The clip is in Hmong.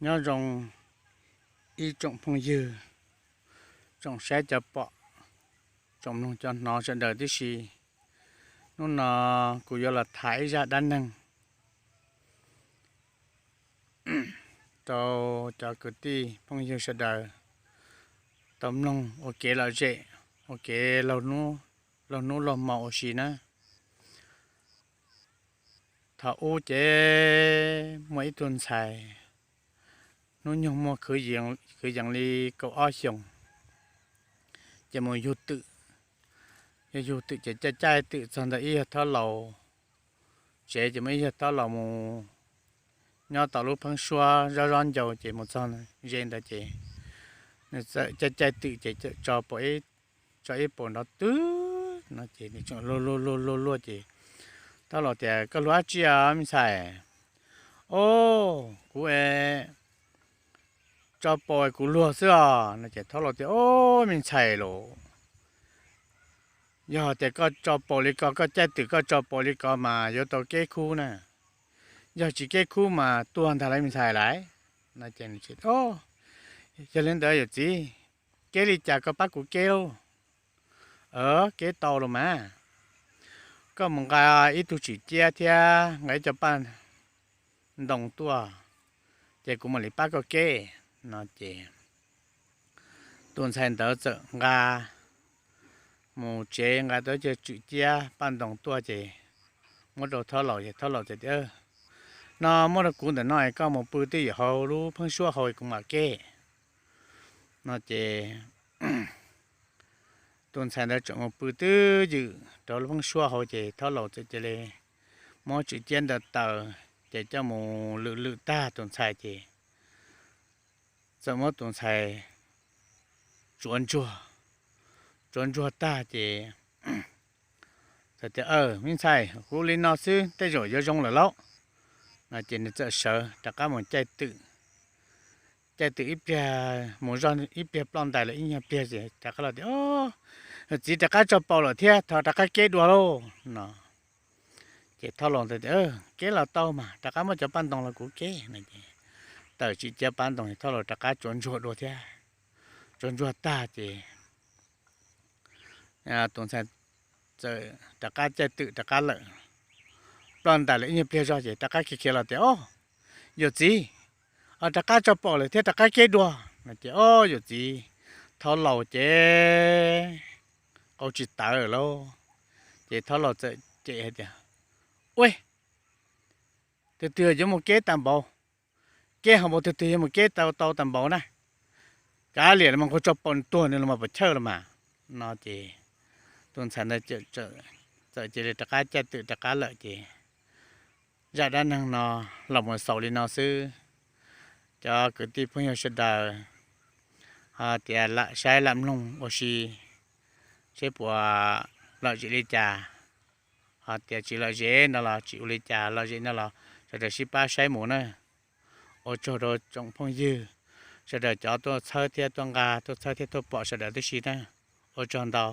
Nyob zoo ib tsoom phooj ywg, tsoom saib cov pom, tsoom mloog cov hnov sawv daws tib si. Hnub no kuv yuav los tham ib zaj dab neeg rau cov kwv tij phooj ywg sawv daws tau mloog ua kev lom zem, ua kev laug hnub laug hmo ua si na. Thaum ub ces muaj ib tug ntxhais hnub nyoog muaj kwv yees li kaum ob xyoos, ces mus yug twm. Yog yug twm ces caij caij twm txog ntawm ib yawg thob laus tsev, ces muaj ib yawg thob laus mus nyob tom lub pheeb suab zob zob ncau, ces mus txog ze ntawd ces nws txawm caij caij twm ces tso pom ib, tso ib paus nrov twg no ces nws tseem luag luag luag luag luag ces thob laus tias, Koj luag dab tsi os me ntxhais? Os, kuv es tso paus kuv luag xwb os no ces thob laus tias, Os, me ntxhais los, yog tias koj tso paus li ko, koj caij twm koj tso paus li ko mas yuav tau keb khub na. Yog tsis keb khub mas tuag ntag lauj me ntxhais lauj. No ces, Yog li ntawd yawm txiv, keb li cas koj pab kuv keb lauj? Keb tau los mas, koj mus nqa ib tug tswm ciab thiab nqa ib co paj ntoo tuaj, ces kuv mam li pab koj keb. No ces tus ntxhais ntawd txawm nqa mus tsev, nqa tau cov tswm ciab paj ntoo tuaj ces muab rau thob laus, ces thob laus txawm tias, No muab rau kuv ntawm no, koj mus pw twj ywm hauv lub pheeb suab hauv kuv mam keb. No ces tus ntxhais ntawd tseem mus pw twj ywm rau lub pheeb suab hauv ces thob laus txawm cia li muab tswm ciab ntawd taws ces coj mus lwm lwm tag tus ntxhais ces txawm muab tus ntxhais tsuav ntsuag, tsuav ntsuag tag ces txawm tias, Me ntxhais, kuv li no xwb tej zaum yuav zoo lawm lauj. No ces nws txawm sawv rov qab mus caij twm, caij twm ib pliag, mus zog ib pliag ploj ntais lawm ib nyuag pliag ces rov qab los tias, Txiv, rov qab tso paus lawm thiab, thov rov qab keb dua lauj no. Ces thob laus ntawd tias, Keb los tau mas, rov qab muab cov paj ntoo los kuv keb no ces tawm tswm ciab paj ntoo, thob laus rov qab tsuav ntsuag dua thiab. Tsuav ntsuag tag ces tus ntxhais txawm rov qab caij twm rov qab lawm. Ploj ntais lawm ib nyuag pliag zog ces rov qab khiav khiav los tias, Os, yawm txiv, rov qab tso paus lawm thiab, rov qab keb dua no ces, Os, yawm txiv, thob laus ces qau tsis tawv lauj. Ces thob laus txawm cem hais tias, Ua, twg twg yuav mus keb tag npaum, keb ho npaum twg twg yuav mus keb tau tau tag npaum na. Kav liam los mas, nqa tso paus nws tuag nws los mas puas chawj los mas. No ces tus ntxhais ntawd txawm cia li rov qab caij twm rov qab lawm ces zaj dab neeg no los mus xaus li no xwb. Cov kwv tij phooj ywg sawv daws ho tias lam saib lam mloog ua si seb puas lom zem li cas. Ho tias tsis lom zem no los tsis ua li cas, lom zem no los sawv daws sib pab saib mus na. Ua tsaug rau tsoom phooj ywg sawv daws cov tuaj txhawb thiab tuaj nqa, tuaj txhawb thiab tuaj pom sawv daws tib si na. Ua tsaug ntau.